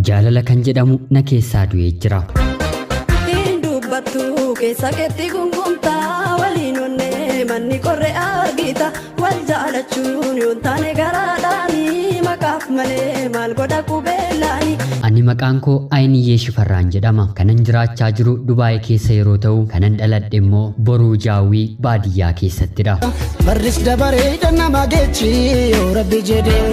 Jaalala kan jedhamu na keessaa du'ee jira. Hin dubbattu keessa keetti gungumtaa waliin onnee manni qorre argita wal jaalachuun yoon taane garaadhaani maqaaf malee maal godha qubeellaani. Ani maqaan koo Ayiniyyee Shifarraan jedhama. Kanan jiraachaa jiru Dubaay keessa yeroo ta'u, kanan dhaladhe immoo Boruu Jaawwii baadiyyaa keessattidha. Barris dabaree nama geechi yoo rabbi jedhee.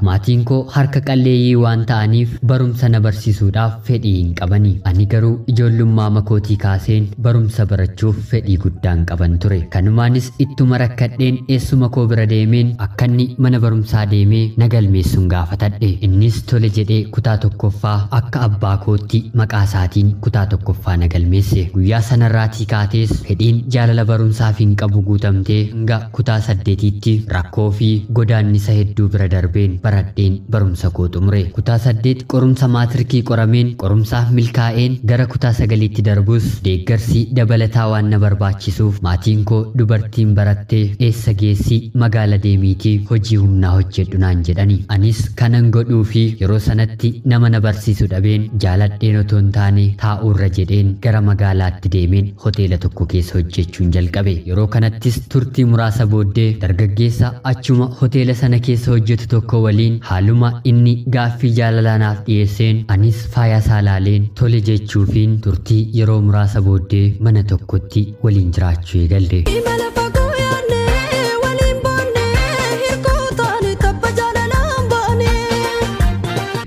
Maatiin koo harka qalleeyyii waan ta'aniif barumsa na barsiisuudhaaf fedhii hin qabani. Ani garuu ijoollummaa makootii kaaseen barumsa barachuuf fedhii guddaan qaban ture. Kanumaanis ittuma rakkadheen eessuma koo bira deemeen akkanni mana barumsaa deemee na galmeessuun gaafatadhe. Innis tole jedhee kutaa tokkoffaa akka abbaa kootti maqaa isaatiin kutaa tokkoffaa na galmeesse. Guyyaa sanarraatii kaatees fedhiin jaalala barumsaaf hin qabu guutamtee hanga kutaa saddeetiitti rakkoo fi godaannisa hedduu bira darbeen baradheen barumsa koo xumure. Kutaa 8 qorumsa maatirikii qorameen qorumsaaf milkaa'een gara kutaa 9tti darbus deeggarsi dabalataa waan na barbaachisuuf maatiin koo dubartiin barattee eessa geessi magaala deemiitii hojii humnaa hojjedhu naan jedhani. Anis kanan godhuu fi yeroo sanatti nama na barsiisu dhabeen jaaladheen otoo hin taane taa'uurra jedheen gara magaalaatti deemeen hoteela tokko keessa hojjechuun jalqabe. Yeroo kanattis turtii muraasa booddee dargaggeessa achuma hoteela sana keessa hojjetu tokko waliin haaluma inni gaaffii jaalalaa naaf dhiyeesseen anis faaya isaa laaleen tole jechuufiin turtii yeroo muraasa booddee mana tokkotti waliin jiraachuu eegalle. Imala fagoo yaadnee waliin boonnee hirkoo taane tabba jaalalaan baane.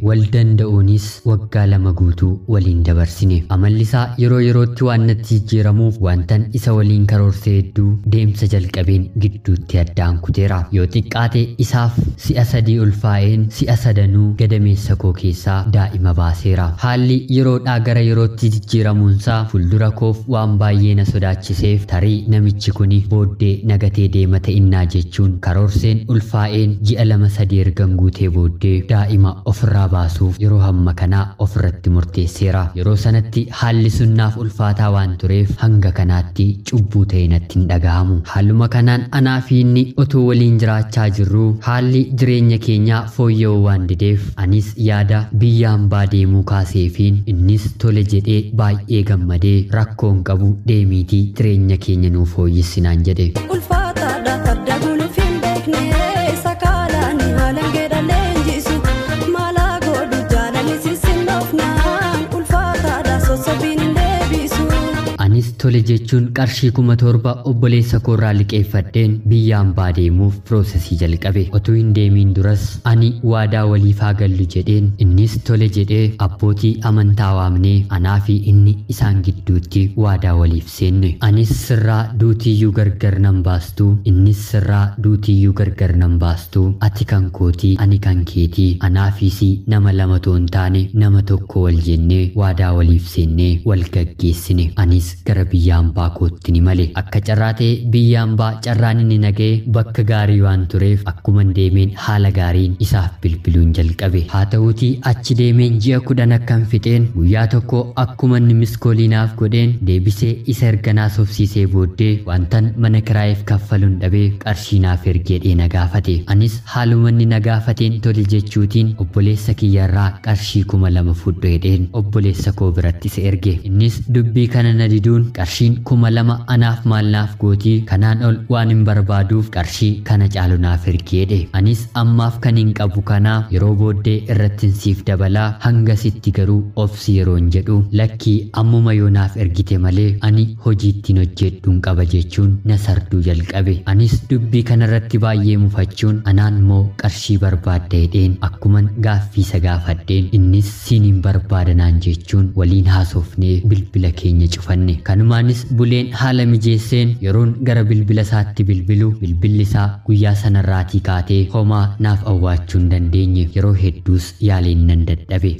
Wal danda'uunis waggaa 2 guutuu waliin dabarsine. Amalli isaa yeroo yerootti waan natti jijjiiramuuf wantan isa waliin karoorsee hedduu deemsa jalqabeen gidduutti addaan kuteera. Yoo xiqqaate isaaf si'a 3 ulfaa'een si'a 3 gadameessa koo keessaa daa'ima baaseera. Haalli yeroodhaa gara yerootti jijjiiramuunsaa fuuldura koof waan baay'ee na sodaachiseef tarii namichi kuni booddee nagatee deema ta'innaa jechuun karoorseen ulfaa'een ji'a 2-3 ergan guutee booddee daa'ima ofirraa baasuuf yeroo hamma kanaa ofirratti murteesseera. Yeroo sanatti haalli sunnaaf ulfaataa waan tureef hanga kanaatti cubbuu ta'e natti hin dhaga'amu. Haaluma kanaan anaa fi inni otoo waliin jiraachaa jirruu haalli jireenya keenyaa fooyya'uu waan dideef anis yaada biyya hambaa deemuu kaaseefiin innis tole jedhee baay'ee gammadee rakkoon qabu deemiitii jireenya keenya nuuf fooyyessinaan jedhe. Ulfaataadha farda guluuf hin beekne sakaalaani haalaan geedha leenjisu maalaa godhu jaalalli sissinnoofnaan ulfaataadha sossobiin hin deebisu. Anis tole jechuun qarshii 7,000 obboleessa koorraa liqeeffadheen biyya hambaa deemuuf piroosesii jalqabe. Otuu hin deemiin duras ani waadaa waliif haa gallu jedheen innis tole jedhee abbootii amantaa waamnee anaa fi inni isaan gidduutti waadaa waliif seenne. Anis sirraa duutiyyuu gargar nan baastu, innis sirraa duutiyyuu gargar nan baastu, ati kan kootii ani kan keetii, anaa fi si nama lama otoo hin taane nama tokko wal jennee waadaa waliif seennee wal gaggeessine. Anis gara biyya hambaa kootti ni male. Akka carraa ta'e biyya hambaa carraan inni naga'e bakka gaarii waan tureef akkuman deemeen haala gaariin isaaf bilbiluun jalqabe. Haa ta'uutii achi deemeen ji'a 10 akkan fixeen guyyaa tokko akkuma inni miskoolii naaf godheen deebisee isa erga naaf sobsiisee booddee wantan mana kiraayeef kaffaluun dhabee qarshii naaf ergeedhee na gaafate. Anis haaluma inni na gaafateen tole jechuutiin obboleessa kiyyarraa qarshii 2,000 fudhu jedheen obboleessa koo biratti isa erge. Innis dubbii kana na diduun qarshiin 2,000 anaaf maal naaf gootii kanaan ol waan hin barbaaduuf qarshii kana caalu naaf ergeedhe. Anis ammaaf kan hin qabu kanaa yeroo booddee irratti siif dabalaa hanga sitti garuu obsi yeroon jedhu lakkii ammuma yoo naaf ergite malee ani hojii ittiin hojjedhuun qaba jechuun na sarduu jalqabe. Anis dubbii kanarratti baay'ee mufachuun anaan moo qarshii barbaadda jedheen akkuman gaaffii isa gaafadheen innis siin hin barbaadanaan jechuun waliin haasofnee bilbila keenya cufanne. Kanumaanis buleen haala mijeesseen yeroon gara bilbila isaatti bilbilu bilbilli isaa guyyaa sanarraatii kaatee homaa naaf awwaachuu hin dandeenye. Yeroo hedduus yaaleen nan dadhabe.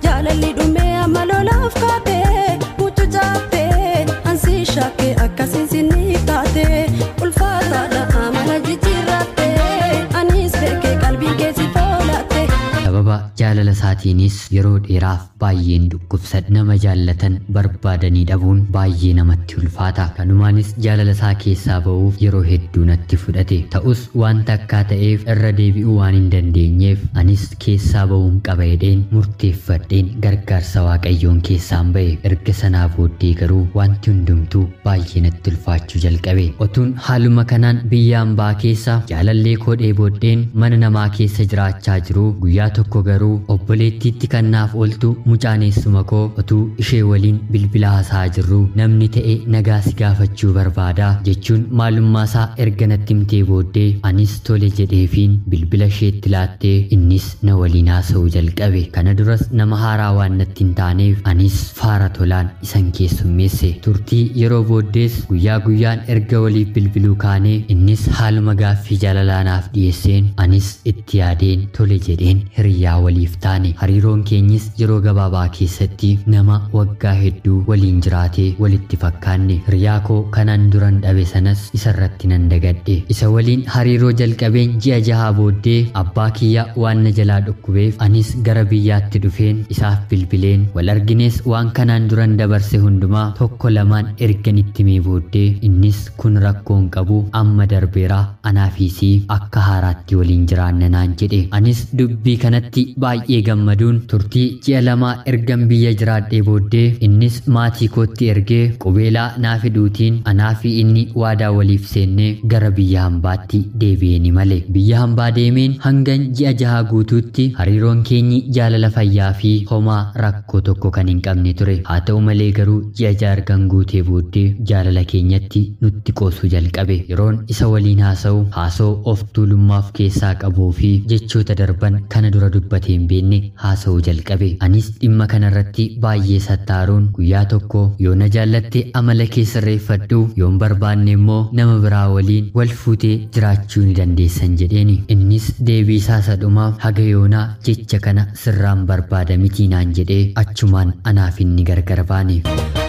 Jaalalli dhumee amma lolaaf kaatee mucuu jaattee ansii shakkee akkasiin sinni taatee ulfaataadha amala jijjiirrattee anis beekee qalbiin keessi foolatte. Sababa jaalala isaatiinis yeroo dheeraaf baay'een dhukkubsadhe. Nama jaallatan barbaadanii dhabuun baay'ee namatti ulfaata. Kanumaanis jaalala isaa keessaa ba'uuf yeroo hedduu natti fudhate. Ta'us wanta akkaa ta'eef irra deebi'uu waan hin dandeenyeef anis Anis keessaa ba'uun qaba jedheen murteeffadheen gargaarsa Waaqayyoon keessaan ba'e. Erga sanaa booddee garuu wanti hundumtuu baay'ee natti ulfaachuu jalqabe. Otuun haaluma kanaan biyya hambaa keessa jaalallee koo dheebodheen mana namaa keessa jiraachaa jiru, guyyaa tokko garuu obboleettiitti kan naaf ooltu mucaan eessuma koo otuu ishee waliin bilbila haasa'aa jirru, namni ta'e nagaa si gaafachuu barbaada jechuun maalummaa isaa erga natti himtee booddee anis tole jedheefiin bilbila isheetti laattee innis na waliin haasa'uu jalqabe. Kana duras nama haaraa waan natti hin taaneef anis faara tolaan isan keessummeesse. Turtii yeroo booddees guyyaa guyyaan erga waliif bilbiluu kaanee innis haaluma gaaffii jaalalaa naaf dhiyeesseen anis itti yaadeen tole jedheen hiriyaa waliif taane. Hariiroon keenyis yeroo gabaabaa keessatti nama waggaa hedduu waliin jiraatee walitti fakkaanne. Hiriyaa koo kanaan duran dhabe sanas isarratti nan dagadhe. Isa waliin hariiroo jalqabeen ji'a 6 booddee abbaa kiyya waan na jalaa dhukkubeef anis gara biyyaatti dhufeen isaaf bilbileen wal argines waan kanaan duran dabarse hundumaa tokko lamaan ergan itti himee booddee innis kun rakkoon qabu, amma darbeera, anaafisii akka haaraatti waliin jiraanna naan jedhe. Anis dubbii kanatti baay'ee gammaduun turtii ji'a 2 ergan biyya jiraadhee booddee innis maatii kootti ergee qubeelaa naa fiduutiin anaa fi inni waadaa waliif seennee gara biyya hambaatti deebi'ee ni male. Biyya hambaa deemeen hangan ji'a 6 guutuutti hariiroon keenyi jaalala fayyaa fi homaa rakkoo tokko kan hin qabne ture. Haa ta'u malee garuu ji'a 6 ergan guutee booddee jaalala keenyatti nutti qoosuu jalqabe. Yeroon isa waliin haasa'u haasoo of tuulummaaf keessaa qabuu fi jechoota darban kana dura dubbatee hin beekne haasa'uu jalqabe. Anis dhimma kanarratti baay'ee sattaaruun guyyaa tokko yoo na jaallatte amala kee sirreeffadhu, yoon barbaanne immoo nama biraa waliin wal fuutee jiraachuu ni dandeessan jedheeni. Innis deebii isaa sadhumaaf haga yoonaa jecha kana sirraan barbaada mitii naan jedhee achumaan anaaf inni gargar baane.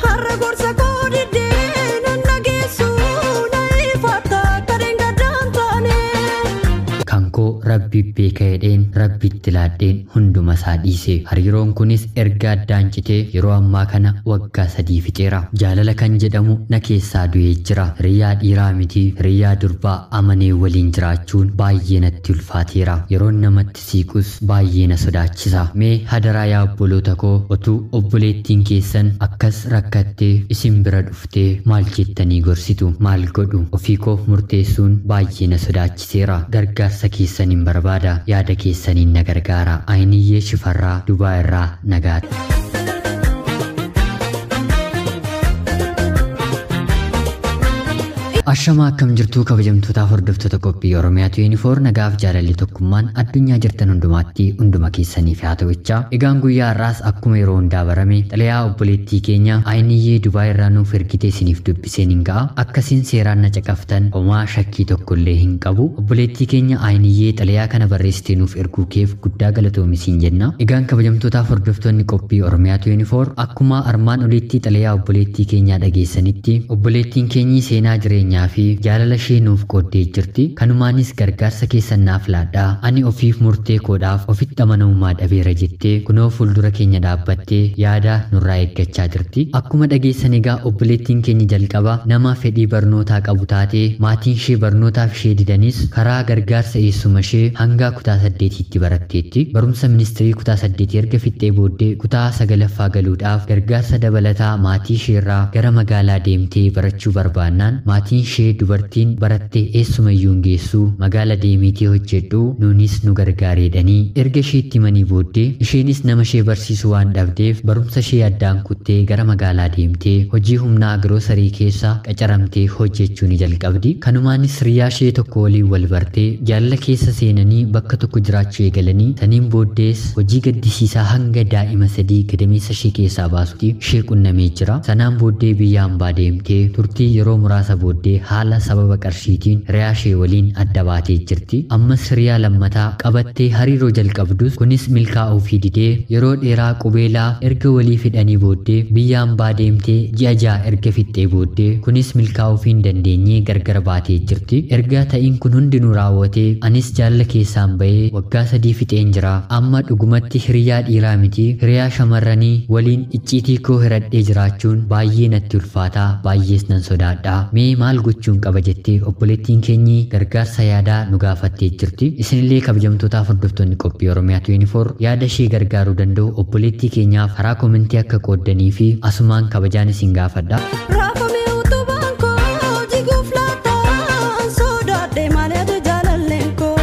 Har'a gorsa koo diddee nan dhageessu, na ifatta akka dheengaddaan taane. Kan koo Rabbi beeka jedheen Rabbitti laadheen hunduma isaa dhiise. Hariiroon kunis erga addaan citee yeroo ammaa kana waggaa 3 fixeera. Jaalala kan jedhamu na keessaa du'ee jira. Hiriyaa dhiiraa miti hiriyaa durbaa amanee waliin jiraachuun baay'ee natti ulfaateera. Yeroon namatti siiqus baay'ee na sodaachisa. Mee hadaraa yaa obboloota koo, otuu obboleettiin keessan akkas rakkattee isin bira dhuftee maal jettanii gorsitu? Maal godhu? Ofii koof murteessuun baay'ee na sodaachiseera. Gargaarsa keessaniin barbaada. Yaada keessaniin na gargaara. Ayiniyyee Shifarraa Dubaa irraa nagaatti. Ashamaa, akkam jirtuu kabajamtootaaf hordoftoota qophii Oromiyaa 24? Nagaaf jaalalli tokkummaan addunyaa jirtan hundumaatti hunduma keessaniif haa ta'uchaa. Egaan guyyaa har'aas akkuma yeroo hundaa barame xalayaa obboleettii keenya Ayiniyyee Dubaa irraa nuuf ergite isiniif dubbiseen hin ga'a. Akkasiin seeraan na caqaftan homaa shakkii tokkollee hin qabu. Obboleettii keenya Ayiniyyee, xalayaa kana barreessitee nuuf erguu keef guddaa galatoomi jenna. Egaan kabajamtootaaf hordoftoonni qophii Oromiyaa 24, akkuma armaan olitti xalayaa obboleettii keenyaa dhageessanitti obboleettiin keenyi seenaa jireenyaa fi jaalala ishee nuuf qooddee jirti. Kanumaanis gargaarsa keessan naaf laadhaa, ani ofiif murtee koodhaaf ofitti amanamummaa dhabeera jettee kunoo fuuldura keenya dhaabbattee yaada nurraa eeggachaa jirti. Akkuma dhageessan egaa obboleettiin keenya jalqaba nama fedhii barnootaa qabu taatee maatiin ishee barnootaaf ishee didanis karaa gargaarsa eessuma ishee hanga kutaa 8tti baratteetti. Barumsa ministirii kutaa 8 erga fixxee booddee kutaa 9ffaa galuudhaaf gargaarsa dabalataa maatii isheerraa gara magaalaa deemtee barachuu barbaannaan maatiin ishee dubartiin barattee eessumayyuu hin geessu, magaala deemiitii hojjedhu, nuunis nu gargaareedhanii erga isheetti himanii booddee isheenis nama ishee barsiisu waan dhabdeef barumsa ishee addaan kuttee gara magaalaa deemtee hojii humnaa giroosarii keessa qacaramtee hojjechuu ni jalqabdi. Kanumaanis hiriyaa ishee tokko waliin wal bartee jaalala keessa seenanii bakka tokko jiraachuu eegalanii saniin booddees hojii gaddisiisaa hanga daa'ima 3 gadameessa ishee keessaa baasutti ishee qunnamee jira. Sanaan booddee biyya hambaa deemtee turtii yeroo muraasa booddee haala sababa qarshiitiin hiriyaa ishee waliin adda baatee jirti. Ammas hiriyaa lammataa qabattee hariiroo jalqabdus kunis milkaa'uu fi didee yeroo dheeraa qubeelaa erga walii fidhanii booddee biyya hambaa deemtee ji'a 6 erga fixxee booddee kunis milkaa'uu fi hin dandeenye gargar baatee jirti. Erga ta'iin kun hundinuu raawwatee anis jaalala keessaan bahee waggaa 3 fixeen jira. Amma dhugumatti hiriyaa dhiiraa miti hiriyaa shamarranii waliin icciitii koo hiradhee jiraachuun baay'ee natti ulfaataa, baay'ees nan sodaadha. Mee maal Gochuun qaba jettee obboleettiin keenyi gargaarsa yaadaa nu gaafattee jirti. Isinillee kabajamtootaaf hordoftoonni qophii Oromiyaa 24 yaada ishee gargaaruu danda'u obboleettii keenyaaf karaa komentii akka qooddanii fi asumaan kabajaan isin gaafadha. Raafame utubaan koo jiguuf laataan sodaadhe malee jaalalleen koo.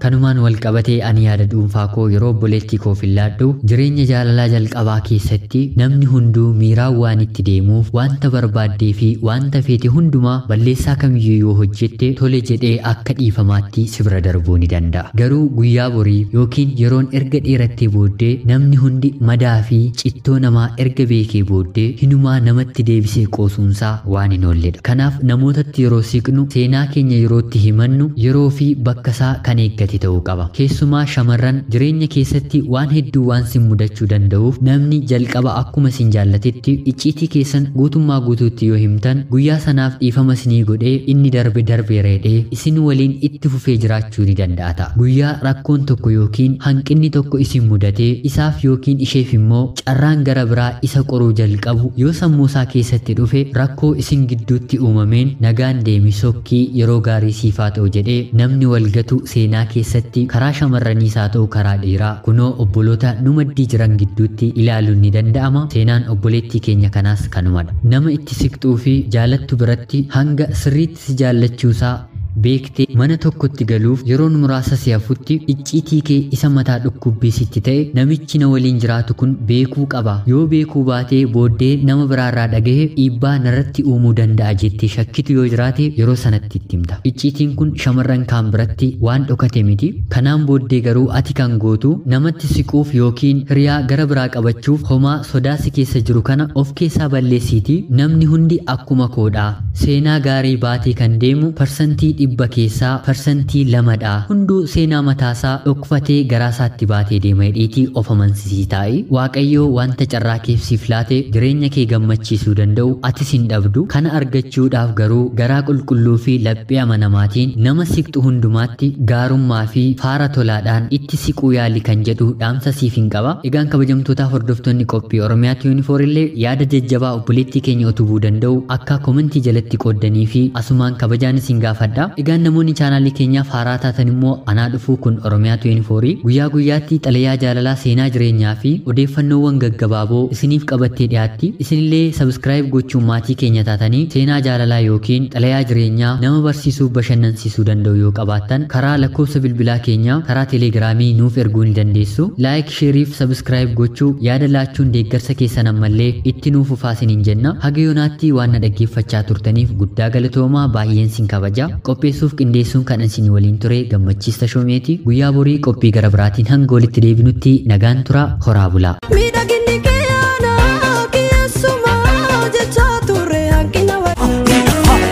Kanumaan wal qabatee ani yaada dhuunfaa koo yeroo obboleettii koof illaadhu, jireenya jaalalaa jalqabaa keessatti namni hunduu miiraan waan itti deemuuf wanta barbaaddee fi wanta feete hundumaa balleessaa kamiyyuu yoo hojjette tole jedhee akka dhiifamaatti si bira darbuu ni danda'a. Garuu guyyaa borii yookiin yeroon erga dheerattee booddee namni hundi madaa fi cittoo namaa erga beekee booddee hinumaa namatti deebisee qoosuunsaa waan hin oolledha. Kanaaf namootatti yeroo siqnu, seenaa keenya yerootti himannu yeroo fi bakka isaa kan eeggate ta'uu qaba. Keessumaa shamarran jireenya keessatti waan hedduu waan sin mudachuu danda'uuf namni jalqaba akkuma sin jaallatetti icciitii keessan guutummaa guutuutti yoo himtan guyyaa sanaaf dhiifama isinii godhee inni darbe darbeera jedhee isin waliin itti fufee jiraachuu ni danda'a ta'a. Guyyaa rakkoon tokko yookiin hanqinni tokko isin mudatee isaaf yookiin isheef immoo carraan gara biraa isa qoruu jalqabu yoo sammuu isaa keessatti dhufe, rakkoo isin gidduutti uumameen nagaan deemi, sokkii, yeroo gaarii siifaa ta'u jedhee namni walgatu seenaa keessatti karaa shamarraniis haa ta'u karaa dhiiraa kunoo obboloota nu maddii jiran gidduutti ilaaluun ni danda'ama. Seenaan obboleettii keenya kanaas kanumadha. Nama itti siqxuu fi jaalattu biratti hanga sirriitti si jaallachuusaa beektee mana tokkotti galuuf yeroon muraasa si hafutti icciitii kee isa mataa dhukkubbii sitti ta'e namichi na waliin jiraatu kun beekuu qaba, yoo beekuu baatee booddee nama biraarraa dhagahe dhiibbaa narratti uumuu danda'a jettee shakkitu yoo jiraate yeroo sanatti itti himta. Icciitiin kun shamarran kaan biratti waan dhokate miti. Kanaan booddee garuu ati kan gootu namatti siquuf yookiin hiriyaa gara biraa qabachuuf homaa sodaa si keessa jiru kana of keessaa balleessiitii namni hundi akkuma koodhaa seenaa gaarii baatee kan deemu 100% keessaa 2%dha. Hunduu seenaa mataasaa dhokfatee garaasaatti baatee deema jedhiitii of amansiisii taa'i. Waaqayyoo wanta carraa keef siif laate jireenya kee gammachiisuu danda'u atis hin dhabdu. Kana argachuudhaaf garuu garaa qulqulluu fi laphee amanamaatiin nama siqxu hundumaatti gaarummaa fi faara tolaadhaan itti siquu yaali kan jedhu dhaamsa siif hin qaba. Egaan kabajamtootaaf hordoftoonni qophii Oromiyaa 24 illee yaada jajjabaa obboleettii keenya utubuu danda'u akka komentii jalatti qooddanii fi asumaan kabajaan isin gaafadha. Egaan namoonni chaanaalii keenyaaf haaraa taatan immoo anaa dhufuu. Kun Oromiyaa 24 guyyaa guyyaatti xalayaa jaalalaa, seenaa jireenyaa fi odeeffannoowwan gaggabaaboo isiniif qabattee dhiyaatti. Isinillee subscribe gochuun maatii keenya taatanii seenaa jaalalaa yookiin xalayaa jireenyaa nama barsiisuuf bashannansiisuu danda'u yoo qabaattan karaa lakkoofsa bilbilaa keenyaa karaa teelegiraamii nuuf erguu ni dandeessu. Like, share fi subscribe gochuu, yaada laachuun deeggarsa keessan ammallee itti nuuf fufaa isiniin jenna. Haga yoonaatti waan na dhaggeeffachaa turtaniif guddaa galatoomaa, baay'een sin kabaja. Qopheessuuf qindeessuun kan isin waliin ture Gammachiista Shoomeeti. Guyyaa borii qophii gara biraatiin hanga walitti deebinutti nagaan tura, horaa bulaa. Miidhaginni kee aanaa kiyyeessumaa jechaa turre hanqina wayii.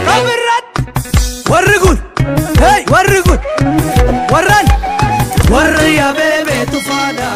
Kabirrat warri kun, hey, warri kun warran warri abeebee tufaadha.